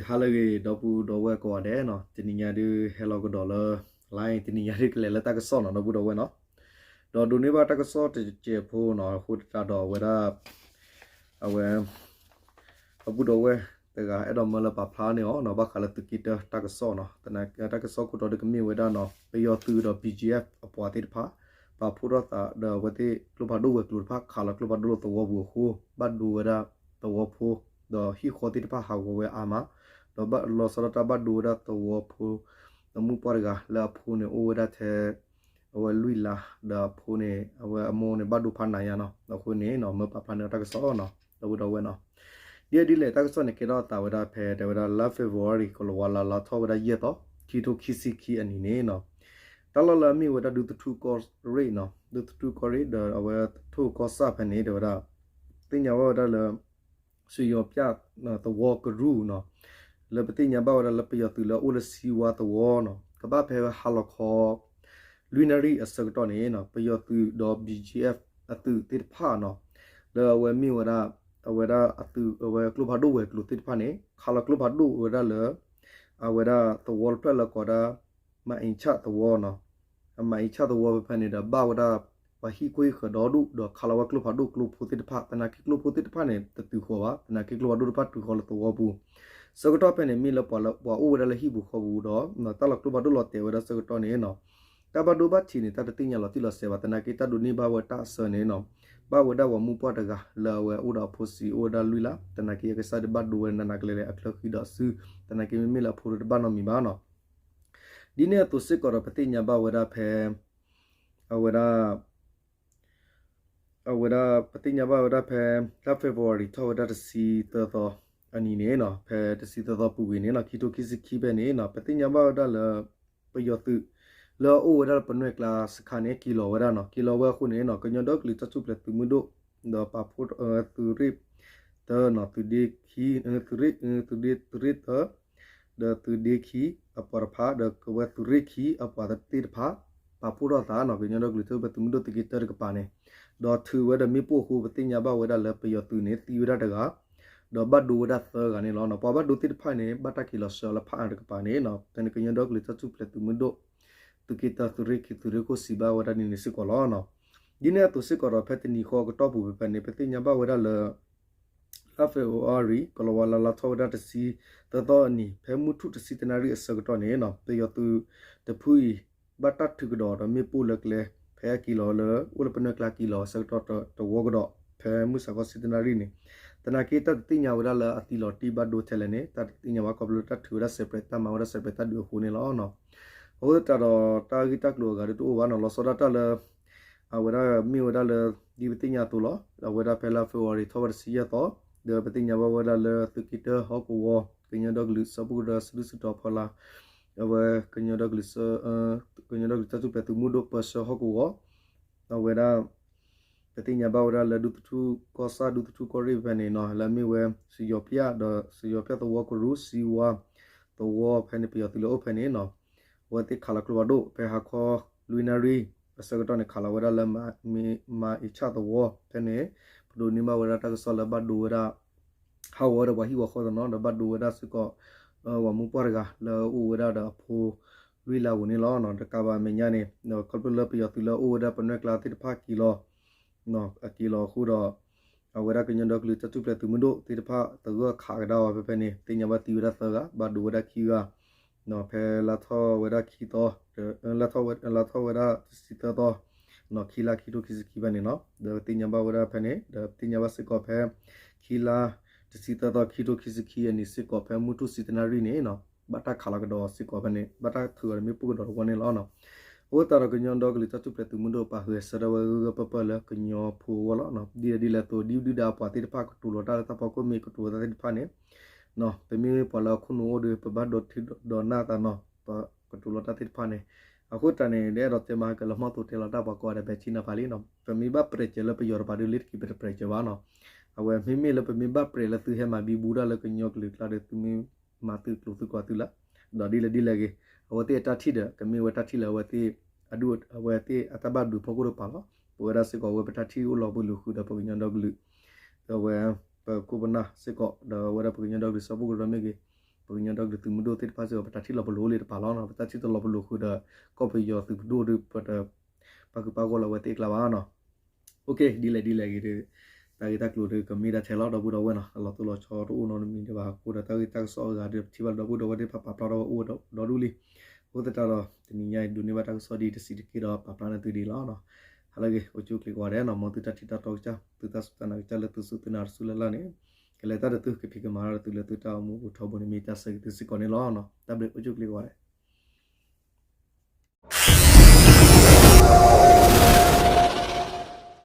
ဟါလၢအဂ့ၤ ဒီပုၢ်ဒီဝဲၢ်ကိးဂၤဒဲးနီၤ, တနံၤညါဒုးဟဲလီၤကဒီးလၢ line တနံၤညါဒုးကလဲၤလၢတၢ်ကစီၣ်နီၤ ဒီပုၢ်ဒီဝဲၢ်နီၤ, ဒီးဒိးန့ၢ်ဘၣ်တၢ်ကစီၣ်တစဲးဖိနီၤ အဃိသတးဒီးအဝဲဒၣ် အဝဲ ဒီပုၢ်ဒီဝဲၢ်တဂၤ အဲၣ်ဒိးမၢလၢပာ်ဖျါန့ၢ်အီၤနီၤ ဘၣ်ဃးလၢသုးက့တၢတၢ်ကစီၣ်နီၤ, တၢ်ကစီၣ်ခိၣ်တီဒုးကမ့ၢ်ဝဲဒၣ်နီၤ ပယီၤသုးဒီး BGF အပှၤသ့ၣ်တဖၣ် ပာ်ဖှိၣ်ထီၣ်သးဒီးအဝဲသ့ၣ်ကျိဖးဒိၣ်ဝဲၤကျိၤတဖၣ် ခးလီၤကျိဖးဒိၣ်လၢသဝီပူၤအဃိ ဘၣ်ဒိဝဲဒၣ်သဝီဖိ ဒီးဟံၣ်ဃီသ့ၣ်တဖၣ်ဟးဂီၤဝဲအါမး, ဒီးဘၣ်လီၤဆီဒၣ်တၢ်ဘၣ်ဒိဝဲဒၣ်သဝီဖိ ဒီးမုၣ်ပှၢ်တဂၤလၢအဖိန့ၣ်အိၣ်ဝဲဒၣ်ထဲ အဝဲလွံၢ်လါ ဒီးအဖိန့ၣ် အဝဲအမိၢ်န့ၣ်ဘၣ်ဒိဖးနးယါနီၤ အဃိန့ၣ်နီၤ မၢပာ်ဖျါန့ၢ်တၢ်ကစီၣ်နီၤ ဒီပုၢ်ဒီဝဲၢ်နီၤ, ဒ်လဲၣ်ဒ်လဲၣ် တၢ်ကစီၣ်န့ၣ်ကဲထီၣ်အသးဝဲဒၣ်ဖဲ တဲဝဲဒၣ်လါ February ကလီၤဝါလါ လါထီၣ်ဝဲဒၣ်ယဲၢ်သီ ခံထိခံဆံခံအနံၤန့ၣ်နီၤ, တၢ်လီၢ်လၢအမ့ၢ်ဝဲဒၣ်ဒူသထူၣ်ကီၢ်ရ့ၣ်နီၤ ဒူသထူၣ်ကီၢ်ရ့ၣ်ဒီးအဝဲထူၣ်ကီၢ်ဆၣ်ဖဲန့ၣ် တဲဝဲဒၣ် သ့ၣ်ညါဘၣ်ဝဲဒၣ်လၢ စံယီၤပၠၣ်သဝီကရူၢ်နီၤ, လၢပသ့ၣ်ညါဘၣ်ဝဲဒၣ်လၢပယီၤသုးလၢအအိၣ်လၢစံဝါသဝီနီၤ ကဘၣ်ဖဲဟါလီၤခီ လွံၢ်နၣ်ရံၣ်အဆၢကတီၢ်န့ၣ်နီၤ ပယီၤသုးဒီး BGF အသုးသ့ၣ်တဖၣ်နီၤ လၢအဝဲမ့ၢ်ဝဲဒၣ် အဝဲဒၣ်အသုးအဝဲကျိဖးဒိၣ်ဝဲၤကျိၤသ့ၣ်တဖၣ်န့ၣ် ခးလီၤကျိဖးဒိၣ်ဝဲဒၣ်လၢ အဝဲဒၣ်သဝီတဖျၢၣ်လၢကိးဒၣ် မၤအံဆၣ်သဝီနီၤ, မၤအံဆၣ်သဝီဖဲဖဲန့ၣ်ဒီးဘၣ်ဝဲဒၣ် ပှၤဟံၣ်ခိၣ်ဟံၣ်ဃၢၤဒီဒူၣ် ဒီးခးလီၤဝဲကျိဖးဒိၣ်ကျိဖိသ့ၣ်တဖၣ် သနာ်က့ကျိဖိသ့ၣ်တဖၣ်န့ၣ် တတုၤဃီၤဘၣ် သနာ်က့ကျိဖးဒိၣ်တဖၣ်တုၤဃီၤလၢသဝီပူၤ, ဆၢကတီၢ်ဖဲန့ၣ် မ့ၢ်လၢပှၤလၢပှၤအိၣ်ဝဲဒၣ်လၢဟံၣ်ပူၤဃီပူၤဒီး တၢ်လီၤကျိဖးဒိၣ်လီၤတဲာ်ဝဲဒၣ်ဆၢကတီၢ်န့ၣ်နီၤ, တၢ်ဘၣ်ဒိဘၣ်ထံးန့ၣ် တၢ်တသ့ၣ်ညါလီၤတံၢ်လီၤဆဲးဘၣ် သနာ်က့တၢ်ဒိးန့ၢ်ဘၣ်ဝဲတၢ်အဆၢန့ၣ်နီၤ, ဘၣ်ဝဲဒၣ်ပှၤမုၣ်ပှၢ်တဂၤလၢအဝဲအိၣ်ဒီးအဖိဆံးအိၣ်ဝဲဒၣ်လွံၢ်လါ သနာ်က့အကစၢ်ဒုးဘၣ်ဒိဝဲနးနးကလဲာ်လဲာ်အချၢဃံဒီးအစု, သနာ်က့မ့မ့ၢ်လၢအဖိတဘၣ်နီတမံၤဘၣ်နီၤ ဒ်န့ၣ်အသိးစ့ၢ်ကီးဒီးပသ့ၣ်ညါဘၣ်ဝဲဒၣ်ဖဲ အဝဲဒၣ် အဝဲဒၣ်ပသ့ၣ်ညါဘၣ်ဝဲဒၣ်ဖဲ လါ February ထီၣ်ဝဲဒၣ်တဆံသၢသီအနံၤန့ၣ်နီၤ, ဖဲတဆံသၢသီပူၤကွံာ်န့ၣ်နီၤ ခံထိခံဆံခံဖဲန့ၣ်နီၤ ပသ့ၣ်ညါဘၣ်ဝဲဒၣ်လၢ ပယီၤသုး လၢအအိၣ်ဝဲဒၣ်လၢပနွဲၢ်ကျါစခါန့ၣ် က့ၤလီၤဝဲဒၣ်နီၤ, က့ၤလီၤဝဲအဃိန့ၣ်နီၤ ကညီဒီကလုာ်တၢ်ထူၣ်ဖျဲးသုးမုၢ်ဒိၣ် ဒီးပာ်ဖှိၣ် သုးရ့ၣ်တၢနီၤ သုးဒ့ခံ သုးရ့ၣ် သုးရ့ၣ် သုးရ့ၣ်တၢ ဒီးသုးဒ့ခံအပှၤတဖၣ် ဒီးကဝဲသုးရ့ၣ်ခံအပှၤသ့ၣ်တဖၣ် ပာ်ဖှိၣ်ထီၣ်သးနီၤ ကညီဒီကလုာ်တၢ်ထူၣ်ဖျဲးသုးမုၢ်ဒိၣ်သုးက့တၢတကပၤန့ၣ်, ဒီးထုးဝဲဒီးမ့ၣ်ပိၢ်အဃိ ပသ့ၣ်ညါဘၣ်ဝဲဒၣ်လၢပယီၤသုးန့ၣ် သံဝဲဒၣ်တဂၤ ဒီးဘၣ်ဒိဝဲဒၣ်သၢဂၤန့ၣ်လီၤ. ပှၤဘၣ်ဒိသ့ၣ်တဖၣ်န့ၣ် ဘၣ်တၢ်က့ၤလီၤဆှၢအီၤလၢဖးအါတကပၤန့ၣ်နီၤ, ဖဲန့ၣ်ကညီဒီကလုာ်တၢ်ထူၣ်ဖျဲးသုးမုၢ်ဒိၣ် သုးက့တၢသုးရ့ၣ်ခံသုးရ့ၣ်ခိၣ်စံးဘၣ်ဝဲဒၣ်န့ၣ်န့ၣ်စ့ၢ်ကီးလီၤ. ဒ်န့ၣ်အသိးစ့ၢ်ကီးဒီးဖဲတနံၤဃီအကတီၢ်ပူၤဖဲဖဲန့ၣ် ပသ့ၣ်ညါဘၣ်ဝဲဒၣ်လၢ လါ February ကလီၤဝါလါလါထီၣ်ဝဲဒၣ်တဆံသၢသီအနံၤ ဖဲမုၢ်ထူၣ်တဆံတနၣ်ရံၣ်အဆၢကတီၢ်န့ၣ်နီၤ ပယီၤသုးတဖုအံၤ ဘၣ်တၢ်ထုးကဒီးဒီးမ့ၣ်ပိၢ်လၢကျဲ ဖဲအက့ၤလီၤလၢ အိၣ်လၢပနွဲၢ်ကျါက့ၤလီၤအဆၢကတီၢ်တဝီကဒီး ဖဲမုၢ်ဆါခီဆံတနၣ်ရံၣ်န့ၣ်, သနာ်က့တၢ်တသ့ၣ်ညါဝဲဒၣ်လၢအသံလီၤတံၢ်ဘၣ်ဒိထဲလဲၣ်န့ၣ် တၢ်တသ့ၣ်ညါဘၣ်ခီဖျိလၢတၢ်ထုးဝဲဒၣ်စဲးပြဲးတၢ်မၤဝဲဒၣ်စဲးပြဲးတၢ်ဒုးအဃိန့ၣ်လီၤ. အဃိသတးဒီးတၢ်ဂ့ၢ်တၢ်ကျိၤအဂၤဒုးတအိၣ်ဘၣ်နီၤ လီၤဆီဒၣ်တၢ်လၢ အဝဲဒၣ်မ့ၢ်ဝဲဒၣ်လၢ ဒ်ပသ့ၣ်ညါအသိးလီၤ. အဝဲဒၣ်ဖဲလါ February ထီၣ်ဝဲတဆံယဲၢ်သီ ဒီးပသ့ၣ်ညါဘၣ်ဝဲဒၣ်လၢသုးက့တၢဟီၣ်ကဝီၤ ကညီဒီကလုာ်စၢဖှိၣ်ကရၢစုဒုၣ်စုတီၤဖီလာ် အဝဲကညီဒီကလုာ် ကညီဒီကလုာ်တၢ်ထူၣ်ဖျဲးသုးမုၢ်ဒိၣ်ပၢဆှၢဟီၣ်ကဝီၤ အဝဲဒၣ် ပသ့ၣ်ညါဘၣ်ဝဲဒၣ်လၢဒူသထူၣ်ကီၢ်ဆၣ် ဒူသထူၣ်ကီၢ်ရ့ၣ်ဖဲန့ၣ်နီၤ လၢအမ့ၢ်ဝဲ စံယီၤပၠၣ်ဒီး စံယီၤပၠၣ်သဝီကရူၢ် စံဝါသဝီဖဲန့ၣ် ပယီၤသုးလၢအိၣ်ဖဲန့ၣ်နီၤ အဝဲသ့ၣ်ခးလီၤကျိဖးဒိၣ် ဖဲဟါခီလွံၢ်နၣ်ရံၣ် အဆၢကတီၢ်န့ၣ် ခးလီၤဝဲဒၣ်လၢ မၤအံဆၣ်သဝီဖဲန့ၣ် ပဒိးန့ၢ်ဘၣ်ဝဲဒၣ်တၢ်ကစီၣ်လၢဘၣ်ဒိဝဲဒၣ် ဟးဂီၤဝဲဒီးပှၤဟံၣ်ပှၤဃီတနီၤ ဒီးဘၣ်ဒိဝဲဒၣ်စ့ၢ်ကီး ပှၤမုၣ်ပှၢ်တဂၤလၢအအိၣ်ဝဲဒၣ်ဒီးအဖိလွံၢ်လါပူၤန့ၣ်လီၤ. တကးဘၣ်အမဲာ်ညါန့ၣ် ခီဖျိလၢပယီၤသုးလၢအအိၣ်ဝဲဒၣ်ပနွဲၢ်ကျါသ့ၣ်တဖၣ်က့ၤလီၤ အက့ၤလီၤအဃိဒီး အဝဲဒၣ်ကညီဒီကလုာ်တၢ်ထူၣ်ဖျဲးသုးမုၢ်ဒိၣ်သ့ၣ်တဖၣ် သဂၢၢ်ခးကဒါအီၤဖဲဖဲန့ၣ် သ့ၣ်ညါဘၣ်သံဝဲဒၣ်သၢဂၤ ဘၣ်ဒိဝဲဒၣ်ခံဂၤ ဖဲလါထီၣ်ဝဲဒၣ်ခံသီ လါထီၣ်ဝဲဒၣ်တဆံသၢသီ ခံလါခံထိခံဆံခံဖဲန့ၣ်နီၤ ဒီးသ့ၣ်ညါဘၣ်ဝဲဒၣ်ဖဲန့ၣ် ဒီးသ့ၣ်ညါဘၣ်စ့ၢ်ကီးဖဲ ခံလါ တဆံသၢသီ ခံထိခံဆံခံအနံၤစ့ၢ်ကီး ဖဲမုၢ်ထူၣ်ဆံတနၣ်ရံၣ်န့ၣ်နီၤ ဘၣ်တၢ်ခးလီၤကဒီးစ့ၢ်ကီးဖဲန့ၣ် ဘၣ်တၢ်ထုးအီၤဒီးမ့ၣ်ပိၢ်ကဒီးတဝီန့ၣ်လီၤ. အဃိသတးဒီးကညီဒီကလုာ်တၢ်ထူၣ်ဖျဲးသုးမုၢ်ဒိၣ်ပာ်ဃုာ်အဆၢဒၣ်ဝဲဂၢၢ်ဂၢၢ်ပၢၢ်ပၢၢ်လၢကညီဖိအဂီၢ်လီၤ. ဒ်လဲၣ်ဒ်လဲၣ်အသိး ဒ်ဒုၣ်ဒါအပှၤသ့ၣ်တဖၣ်ကတိၤလီၤတၢ်လၢတၢ်ဖီခိၣ်မ့ၢ်ကတိၤလီၤတၢ်သ့ၣ်တဖၣ်န့ၣ် ပမ့ၢ်ပှၤလၢအခိၣ်နူာ်အိၣ်ဒီး ပဘၣ်ဒိးထံဒိးနၢ်သးနီၤ ပကတိၤလီၤတၢ်သ့ၣ်တဖၣ်န့ၣ် အဃိသတးန့ၣ် ဒ်အဲၣ်ဒိးတဲမးကလၢမီၢ်သိးတဲလီၤတၢ်ပှၤကိးဂၤဒဲး ဘၣ်ဆ့ၣ်နီၤဖးလံနီၤ ပမ့ၢ်ဘၣ်ပြဲးစၢၤလၢပယီၤတပၤဒုးလၢတက့ၤပတပြဲးစၢၤဘၣ်နီၤ အဝဲမ့မ့ၢ်လၢပမ့ၢ်ဘၣ်ပြဲးလၢသုဟဲမၤဘံဘူတၢ်လၢကညီကလုာ်ကျါဒီး သုမ့ၢ်မၤသုးကျိၤသုကီၤသုလၢ ဒီးဒ်လဲၣ်ဒ်လဲၣ်ဂ့ၤ အဝဲသ့ၣ်အတၢ်ထံၣ်ဒီး ကမ့ၢ်ဝဲတၢ်ထံၣ်လၢအဝဲသ့ၣ် အဒုးအဝဲသ့ၣ်အတၢ်ဘၣ်ဘျုးဖီခိၣ်တကပၤလီၤ. ပဝဲဒၣ်စ့ၢ်ကီးဝဲပတၢ်ထံၣ်အိၣ်လီၤပှဲၤလုာ်ဃုာ်ဒီးပကညီဒီကလုာ် အဝဲ ပခိၣ်ပနၢ်စ့ၢ်ကီး ဒီးအဝဲဒၣ်ပကညီဒီကလုာ်စၢဖှိၣ်ကရၢမ့ၢ်ဂ့ၤ ပကညီဒီကလုာ်သုးမုၢ်ဒိၣ်သ့ၣ်တဖၣ်စ့ၢ်ကီး ပတၢ်ထံၣ်လီၤပလိာ်အိၣ်လံတပၤလီၤနီၤ. ပတၢ်ထံၣ်တလီၤပလိာ်ဃုာ်ဒီး ကီၢ်ပယီၤသုးမုၢ်ဒိၣ်ဒီး ပတပာ်ဂၢၢ်ပာ်ကျၢၤလၢအဝဲသ့ၣ်အကျါဘၣ်နီၤ. ဒ်လဲၣ်ဒ်လဲၣ်ဂ့ၤဒီး တၢ်ဂ့ၢ်တၢ်ကျိၤဒီး ကမ့ၢ်ဒၣ်ထဲလီၤ ဒီပုၢ်ဒီဝဲၢ်နီၤ. အလီၤတိၢ်လီၤဆီတအိၣ်နီတမံၤဒံးဘၣ်အဃိဒီး တၢ်ဂ့ၢ်တၢ်ကစီၣ်အဂၤဒီး ပထံၣ်ဘၣ်လၢဒီပုၢ်ဒီဝဲၢ်သ့ၣ်တဖၣ်ပာ်ဖျါထီၣ်ဝဲအိၣ်ဝဲဒီဒူၣ်လံ. အဃိသတးဒီး တနံၤညါအံၤ ဒိးန့ၢ်ဘၣ်တၢ်ကစီၣ်ဒ်တဆံးတက့ၢ်ဒီး ပာ်ဖျါန့ၢ်သုဒ်အံၤလီၤနီၤ. ဟါလၢအဂ့ၤ အိၣ်ဆူၣ်အိၣ်ချ့ကိးဂၤဒဲးနီၤ. မ်သုတၢ်ထံၣ်တၢ်တီကစၢ် သုတၢ်စူၢ်တၢ်နာ်ကစၢ်လၢသုစူၢ်သုနာ်တစူၢ်လၢ်လၢ်န့ၣ် ကလဲၤတၢ်ဒီးသု ကဖံးကမၤတၢ်ဒီးသုလၢသုတၢ်အိၣ်မူပူၤထီဘိန့ၣ် မ့ၢ်တၢ်ဆၢဂ့ၤသုစ့ၢ်ကီးန့ၣ်လီၤနီၤ. တၢ်ဘျုး အိၣ်ဆူၣ်အိၣ်ချ့ကိးဂၤဒဲး.